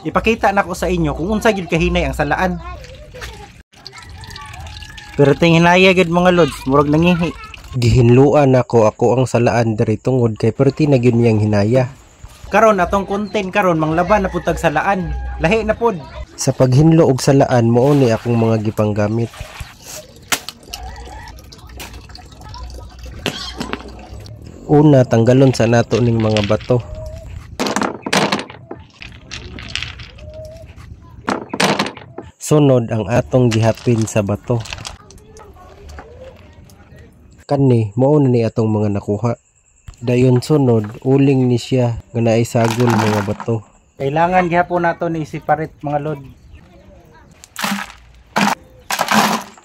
Ipakita nako sa inyo kung unsa gyud kahinay ang salaan. Pero ting hinaya gyud, mga lods, murag nangihi. Gihinluan nako ako ang salaan diri tungod kay perti na gyud niyang hinaya. Karon atong content karon manglaban na pud tag salaan. Lahi na pud. Sa paghinlo og salaan, mao ni akong mga gipanggamit. Una, tanggalon sa nato ning mga bato. Sunod ang atong gihapin sa bato. Kani mao na ni atong mga nakuha. Dayon sunod, uling ni siya nga naay sagol mga bato. Kailangan gihapon nato ni separate, mga lod.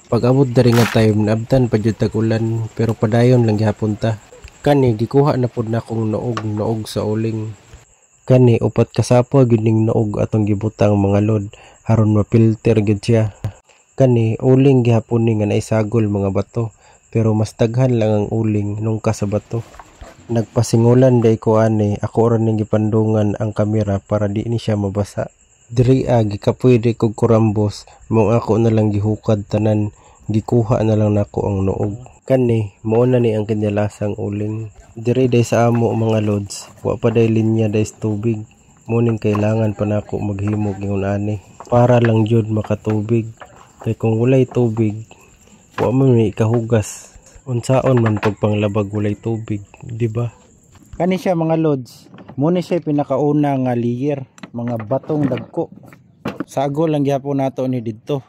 Pag abot diri nga time, naabtan pa jud tag ulan, pero padayon lang gihapon ta. Kani gikuha na pud nakong noog noog sa uling. Kani upat ka sapa gyud ning noog atong gibutang, mga lod, aron mapilter gyud siya. Kani uling gihapon ni nga naay sagol mga bato, pero mas daghan lang ang uling nungka sa bato. Nagpasingulan day ko ani, ako ra ning gipandungan ang kamera para di ni siya mabasa. Diri gikapoy di kog kurambos, mao ako na lang gihukad tanan, gikuha na lang nako ang noog. Kani mao na ni ang kinalasang uling. Diri day sa amo, mga lods, wa pa day linya day sa tubig. Mo ning kailangan pa nako maghimo ingon ani para lang jud makatubig. Kay kung walay tubig, wa man ni kahugas. Unsaon man pagpanglabag walay tubig, di ba? Kani siya, mga lods, mo ni siya pinakauna nga layer, mga batong dagko. Sagol lang gihapon nato ni didto.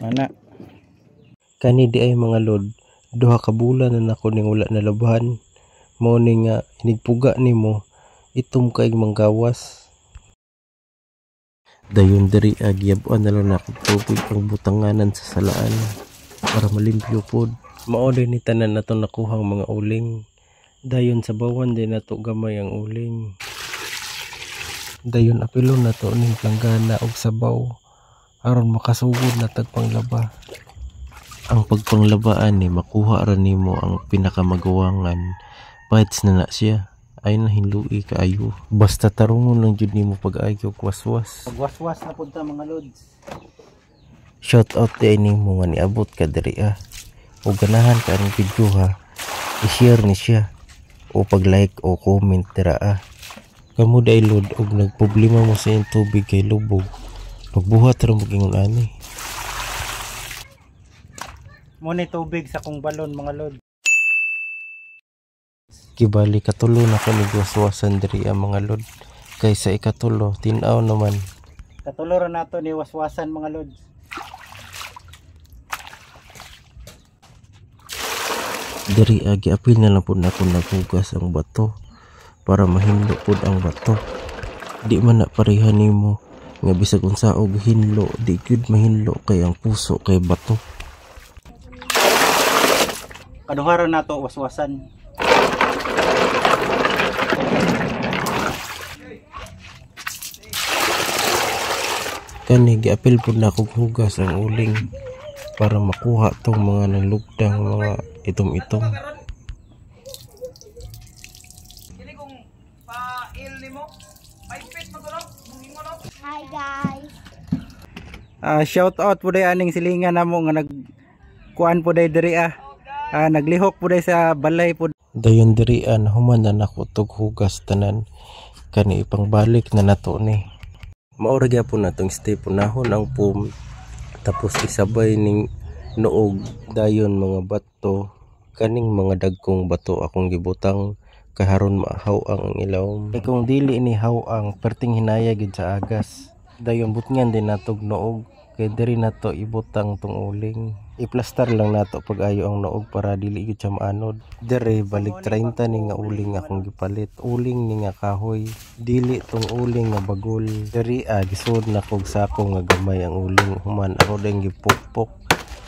Ana. Kani di ay, mga lod, 2 ka bulan na nako ning wala nalabhan. Mao ni nga inigpuga nimo, itom kay manggawas. Dayon diri giyab-an na lang nako tubig ang butanganan sa salaan para malimpyo pod. Mao din ni tanan natong nakuhang mga uling. Dayon sa bawan din nato gamay ang uling. Dayon apilon nato ning planggana og sabaw aron makasugod na tag panglaba. Ang pagpanglabaan ni makuha ra nimo ang pinakamagawangan. Bites na na siya. Ay na hinlui kaayo. Basta tarungon lang jud nimo pag-ayo waswas. Pagwaswas na pud ta, mga lods. Shout out di nimo nga niabot ka diri ah. O ganahan ka ang video ha, i-share ni siya o pag-like o comment dira ah. Kamo day lod og nagproblema mo sa iyong tubig kay lubog, magbuhat ra mo ingon ani. Mo ni tubig sa kong balon, mga lod. Kibali katulo na ko nigwaswasan diri ang mga lod. Kay sa ikatulo tin-aw naman. Katulo ra nato ni waswasan, mga lods. Diri giapil na lang pud nako naghugas ang bato para mahinlo pud ang bato. Di man na pareha nimo nga bisag unsa og hinlo, di gyud mahinlo kay ang puso kay bato. Kaduha ra nato waswasan. Kani giapil pud nako hugas ang uling para makuha tong mga nalugdang mga itom-itom. Hi guys. Shout out po day aning silingan namo nga nag kuan po day diri ah. Naglihok po day sa balay po. Dayon diri human na nako tog hugas tanan, kani ipangbalik na nato ni. Mao ra gyapon natong step, unahon ang foam, tapos isabay ning noog, dayon mga bato, kaning mga dagkong bato akong gibutang kay haron mahaw ang ilawom. Kay kung dili ni haw ang perting hinaya gid sa agas. Dayon butngan din natog noog kay diri nato ibutang tong uling. Iplastar lang nato pag-ayo ang noog para dili gyud siya maanod. Diri balik 30 ni nga uling akong gipalit. Uling ni nga kahoy, dili tong uling nga bagol. Diri gisud na kog sako nga gamay ang uling, human ako din gipukpok.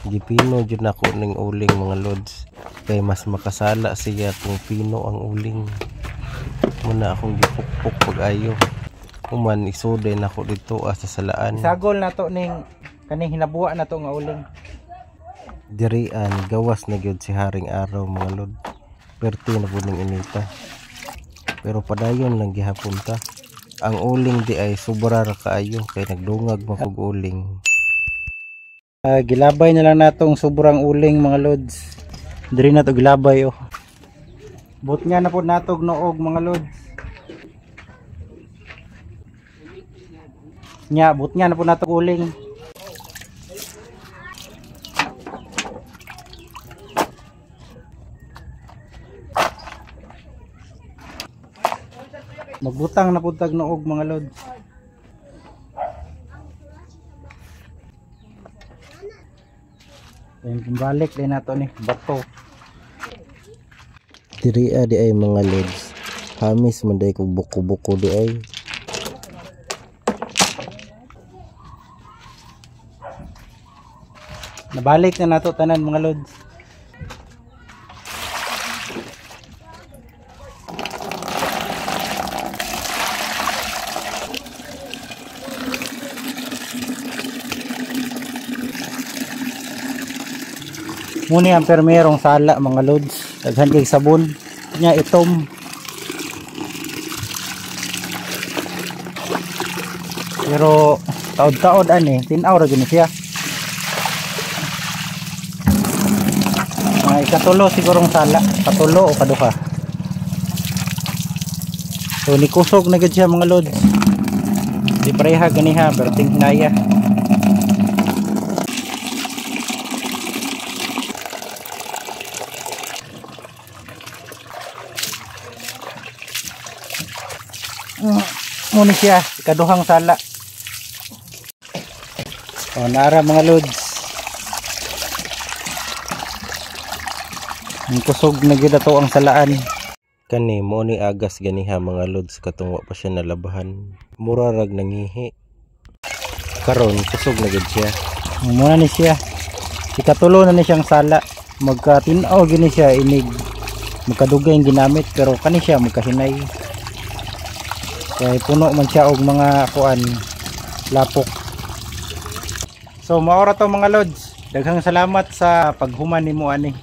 Gipino jud nako ning uling, mga lods, kay mas makasala siya kung pino ang uling. Muna akong gipukpok pag-ayo. Human isuday nako dito sa salaan. Sagol nato ning kaning hinabuwa nato nga uling. Diri gawas na gyud si Haring Araw, mga lod. Perti na pud ning inita. Pero padayon lang gihapon ta. Ang uling di ay sobra ra kaayo kay nagdungag man kog uling. Gilabay na lang natong sobrang uling mga lods. Diri na to gilabay oh. But nga na po natog noog mga lods. Nya, but nga na po natog uling. Magbutang na po tag noog mga lods. Ayun, balik din nato ni bato. Diri di ay mga lods. Hamis man day kog buko-buko di ay. Nabalik na nato tanan mga lods. Muna ang permerong sala mga lods. Daghan kay sabon. Nya itom. Pero taod-taod ani, tin-aw ra gyud siya. Mga ikatulo sigurong sala, katulo o kaduha. So nikusog na gyud siya mga lods. Di pareha ganiha pero tinghinaya. Muna siya, ikaduhang sala. O, nara mga lods. Ang kusog na gyud ato ang salaan. Kani mo ni agas ganiha mga lods katong wa pa siya nalabahan. Mura rag nangihi. Karon kusog na gyud siya. Muna ni siya. Ikatulo na ni siyang sala. Magkatin-aw gini siya inig. Magkadugay ang ginamit pero kani siya magkahinay. Kaya puno man siya og mga kuan lapok. So maora to mga lods. Daghang salamat sa paghuman nimo ani.